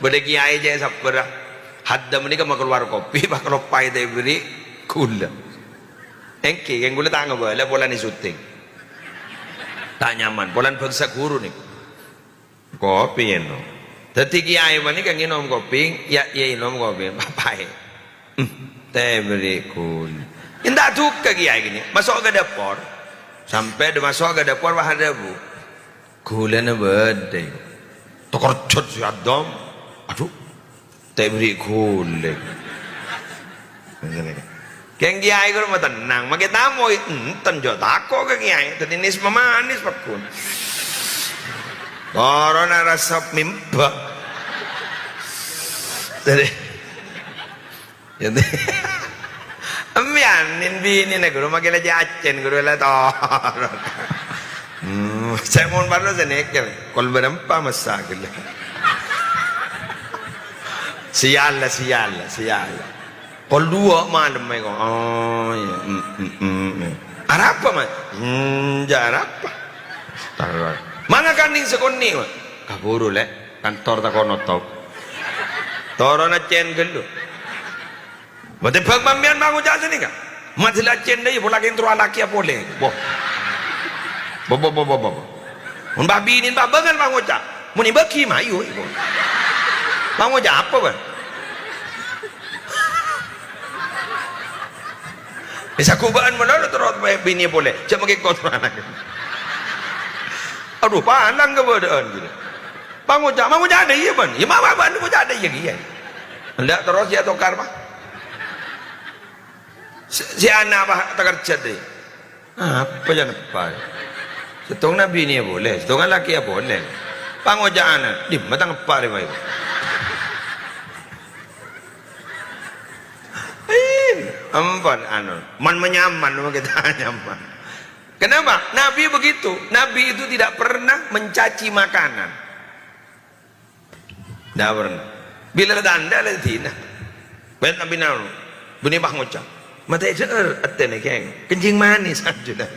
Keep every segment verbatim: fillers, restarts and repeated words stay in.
Bâdâ kèyaè cè' sabbhârâ. Haddâ panèka makalowar kopi, pas kaloppaè ta' èberri' ghulâ. Èngghi, kèng ghulâ ta' ngabâlâ polana syuting. Ta' nyaman, polana bhângsa ghuru nèko. Kopi ènom. Dhâddhi kèyaè panèka ngènom kopi, ya, ya ènom kopi, papaè. Hmm, ta' èberri' ghulâ. Ènta' duka kèyaè ghâniko. Maso' ka dâpor. Sampè' dâ-, maso' ka dâpor, pas adhâbu. Ghulâna bâdâ. Takerjhât sè adâ'. Adhu. Ta' èberri' ghulâ. Kèng kèyaè ghuru matennang, makè tamoy, enten jhâ' tako' ka kèyaè, dhâddhi nès-mamanis pagghun. Toronna rassa mimba. Dhâddhi, ya, empèyan, nèn binèna ghuru, makè la jhâ' accèn ghuru la toron. Hmm, sè mon parlo sè nèkèl, kol bârâmpa massa ghellâ'. Sial, sial, sial. Kol duwâ' malem, ko. Oh, iyâ. Mm, mm, mm, mm. Arapa, Mas? Hmm, jhâ' arapa. Manga kandhing sakonè', Mas. Kabhuru, Lè'. Kantor tako' notop. Toronna cèn ghâllu. Matè bhâk sampèyan pangoca' sanèka. Madhâlâ cèn dâ' iyâ polana kèng terro alakèya polè. Bo. Bo, bo, bo, bo, bo. Mon bâ binèn bâ bângal pangoca'. Mon èbâghi mayu, ibu. Pangoca' apa, Bang? Bisa kuba'an malolo terro binè polè. Jhâ' makè kontrol anak. Adhu, palang kabâdâ'ân gitu. Pangoca', mangoca' dâ' iyâ, bân. Iyâ, ma-, ma-, bân ngoca' dâ' iyâ, iyâ. Endak terros iyâ tokar, Pak. Si, si ana', Pak, takerjhât dâ' iyâ. Apa jhâ' neppa? Sèttongnga binè polè, sèttongnga lakè polè. Pangoca'anna, "Dimma ta' neppa rè, Pak?" Ih, ampon, anu, man menyaman, kita nyaman. Kenapa? Nabi begitu. Nabi itu tidak pernah mencaci makanan. Ndak pernah. Bilâ la tandhâ la dina. Bân Nabi naon? Bânnè pangoca'. Matè jhâ'âr, attèna kèng. Kencing manis, ajunan.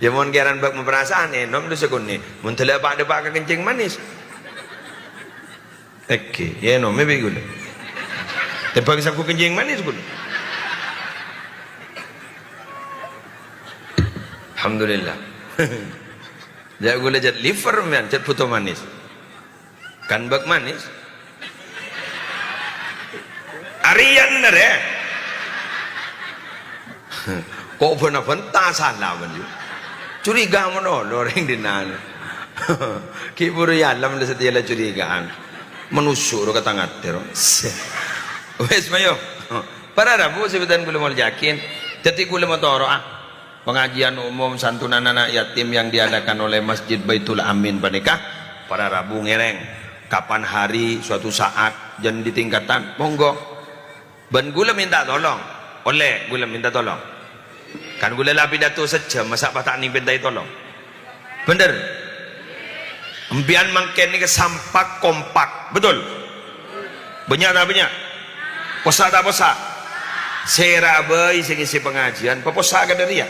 Iyâ, mon kèran bâk maparasaan, ènom dâ' sakonè'. Mon dâlâ pa'-dâpa' ka kencing manis. Èngghi, iyâ, ènom, mè' bi' ghulâ. Tèmbhâng sangghu kencing manis, ghulâ. Alhamdulillah. Jhâ' ghulâ jhât liver, mèn, jhât bhuto manis. Kan bâk manis. Arèyan nèrè. Ko' bân-abân ta' sala, bân, yu. Curiga mon olo orèng dinna'. Ghi' buru èalem la satèya la curigaan. Manusu ro ka tang atè ro. Wes, mayu. Para rabu sè bhâdhân ghulâ molja'aghi. Dhâddhi ghulâ matoro'a. Pengajian umum santunan anak yatim yang diadakan oleh Masjid Baitul Amin panèka para rabu ngèrèng. Kapan hari, suatu saat, jhân ditingkatan, monggo. Bân ghulâ mènta tolong. Ollè ghulâ mènta tolong. Kan ghulâ la pidato sajhâm, masa' pas ta' nèng pèntaè tolong? Bhender? Empèyan mangkèn nèka sampak kompak, betul? Bânnya' ta' bânnya'? Possa' ta' possa'? Sèra bhâi sè ngèsè pangajian, papossa' ka dâriyâ?